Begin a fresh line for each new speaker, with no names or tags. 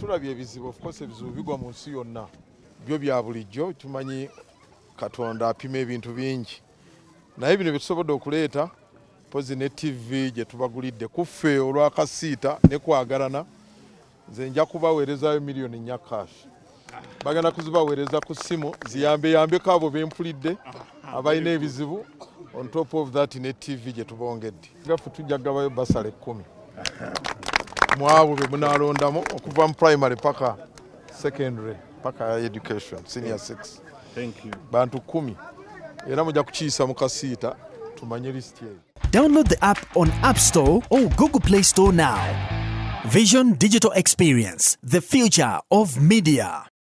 Tulabye ebizibu, of course ebizibu bigwa mu nsi yonna, byo bya bulijjo. Tumanyi Katonda apima ebintu bingi, naye bino byetusobodde okuleeta, mpozi ne TV gye tubagulidde kuffe olwakasiita ne kwagalana. Nze nja kubaweerezaayo 4 miliyoni cash, bagenda kuzibaweereza ku ssimu, ziyambeyambeko abo bempulidde abalina ebizibu. On top of that, ne TV gye tubongedde, gaffe tujja kugabayo bursary 10 mu abo be munaalondamu, okuva mu primary paka secondary paka education senior 6.
Thank you.
Bantu 10, era mujja kukiyisa mu kasiita tumanye lisiti eyo.
Download the app on App Store or Google Play Store now. Vision Digital Experience, the future of media.